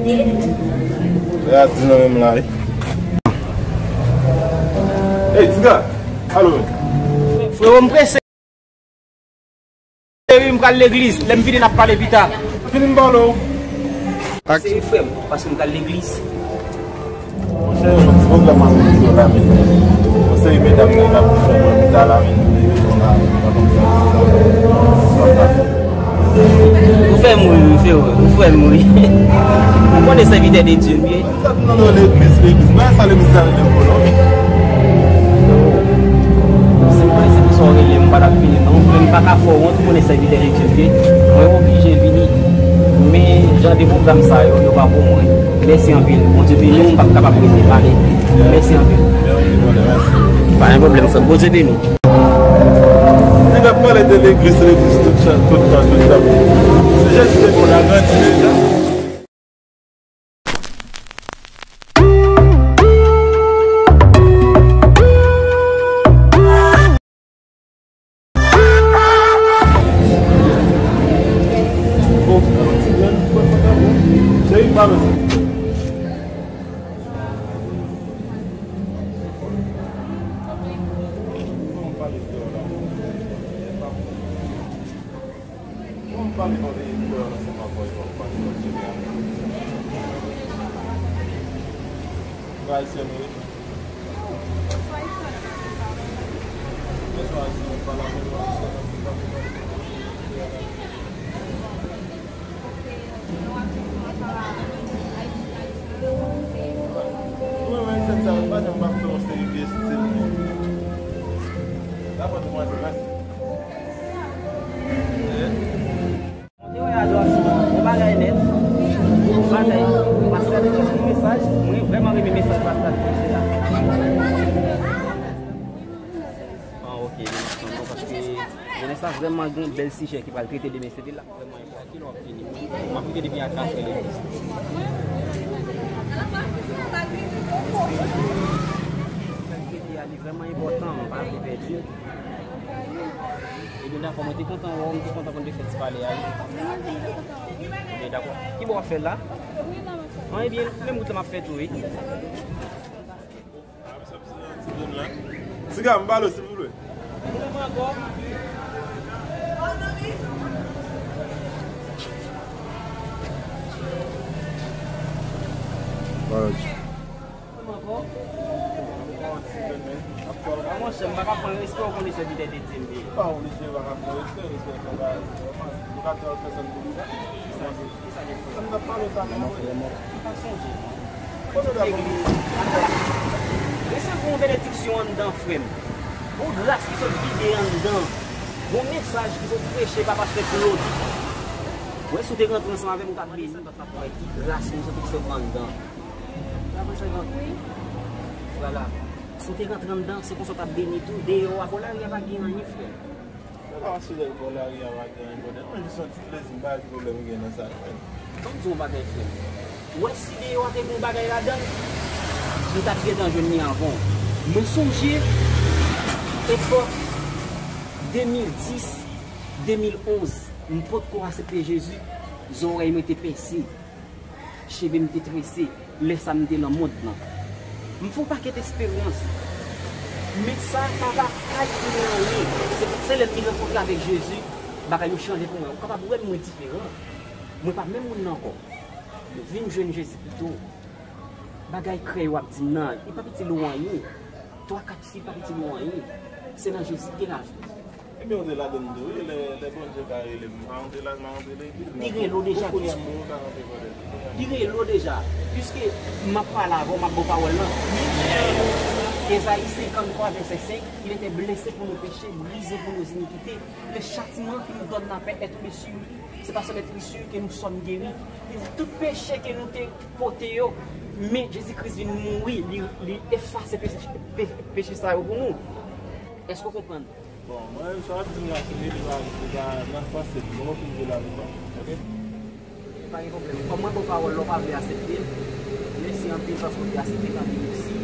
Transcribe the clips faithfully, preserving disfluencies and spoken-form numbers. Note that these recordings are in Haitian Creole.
Lè a di nan menm la, wi. Hey, Tiga! Alo, men. Frewo, m prese. Wi, m pral legliz. Lè m vini, n ap pale pita. Vini m pale w. Ak- Se frè m, paske m pral legliz. Monchè, yon ti pwoblèm avèk yo la, men. Yon seri medam nan, n ap fè mwen pita la, men nou te bezwen la, pa konn sa, sa, sa, sa, sa. Ou fè m ri, wi, frè, ou fè m ri. Ou konnen sèvitè de Dye m ye. Sa t nan legliz, legliz. Mwen sa legliz la rele pou non. Si mwen se pou sa w rele m, m pa t ap vini non. Men m pa ka fè w wont, ou konnen sèvitè de Dye m ye. Mwen oblije vini. Men jan de pwogram sa yo, yo pa pou mwen. Mèsi anpil. Bondye beni w, m p ap kapab rete pale. Mèsi anpil. Pa gen pwoblèm, frè m. Bondye beni w. Nèg ap pale de legliz, legliz tout chan, tout tan, tout tan. Si Jezi te bon, l a grandi deja. Bon, m pale pa veye koulè ansanm avè yo, m pale pa veye koulè. Mwen ayisyen mwen ye. Mwen se ayisyen, mwen pale avè yo ansanm avè yo. Mwen menm ayisyen sa, m pa janm pa fè yon seri vye estil, non. Dakò, demwazèl, mèsi. Monte wè adorasyon, bon bagay nèt. Bon bagay. Pastè a te fè yon mesaj, mwen vrèman renmen mesaj pastè a te preche a. Ah, ok, li nan son non, paske jounen sa vrèman gen yon bèl sijè ki pral trete demen, se te la vrèman enpòtan. Kilè w ap fini? M ap kite depi a kat è legliz. Li vrèman enpòtan, m pa vle pèdi l. Ebyen, dakò, mwen te kontan wè w, m te kontan pou n te fè ti pale a, wi. Ebyen, dakò. Ki bò w ap fè l la? An, ebyen, menm wout la m ap fè tou, wi. Tiga, m pale w, silvouplè. Pale w. A, monchè, m pa ka pran respè w, konnen sèvitè de Dye m ye. Pa oblije pa ka pran respè, respè se yon bagay ki nòmal. Nou ka di yon pèsòn pou sa. Sa m t ap pale w sa, m pa sonje. Legliz. Resevwa yon benediksyon anndan, frè m. Yon gras ki sot vide anndan. Yon mesaj ki sot preche pa pastè Claude. Wè, si w te rantre ansanm avè m, ou t ap beni. Ou t ap wè ki gras nou sot resevwa anndan. Vwala. Si w te rantre anndan, se konsa w t ap beni tou. Deyò a, bò lari a pa gen anyen, frè. Se pa paske lè bò lari a pa gen anyen, brother. Mwen jis yon ti plezi, m pa wè ki pwoblèm gen nan sa, frè. Ban m di w yon bagay, frè m. Ou wè, si deyò a te gen yon bagay ladan l, m t ap gentan jwenn li anvan w. Mwen sonje, epòk de mil dis, de mil onz, m potko asepte Jezi, zòrèy mwen te pèse. Cheve m te trese, lè sa m te nan mond lan. M fè yon pakèt esperyans. Men sa pa, pa, pa retire anyen. Se, se lè m vin rankontre avèk Jezi, bagay yo chanje pou mwen. Ou kapab wè m, mwen diferan. Mwen pa menm moun nan ankò. Vin jwenn Jezi pito. Bagay krèy w ap di m nan, li p ap itil ou anyen. Twa, kat fi p ap itil ou anyen. Se nan Jezi ki gen lavi. Ebyen, ou te ladann tou, wi. Lè, lè Bondye ka rele m, m pa rantre la, m pa rantre legliz, men pou kounye a m ka rantre, brother. Li rele w deja. Piske m ap pale avè w, m ap ba w pawòl lan. Ezayi senkanntwa, vèsè senk, il était blessé pour nos péchés, brisé pour nos iniquités. Le châtiment qui nous donne la paix est tombé sur lui. C'est parce qu'il est issu que nous sommes guéris. Li di, tout peche ke nou te pote yo, men Jezi Kris vin mouri, li, li efase peche, pe-, peche sa yo pou nou. Èske w konprann? Bon, mwen menm, sa w ap di m la, se rele w a, li pa nan panse m. Mwen konfime la pou mwen, oke? Pa gen pwoblèm. Kòm mwen ba w pawòl la, w pa vle aksepte l. Mèsi anpil paske w te aksepte tande m osi.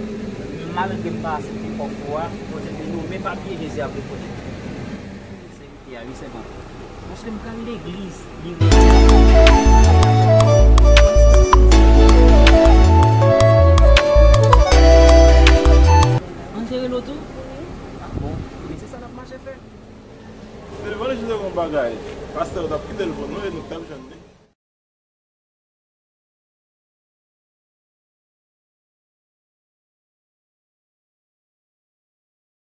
Malgre m pa aksepte òf ou a, Bondye beni w, men pa bliye Jezi ap reponn. Sèvitè a, wi, sèvant. Paske m pral legliz, li. Evanjelis te gen yon bagay, pastè yo t ap kite l pou nou e nou t ap jwenn li.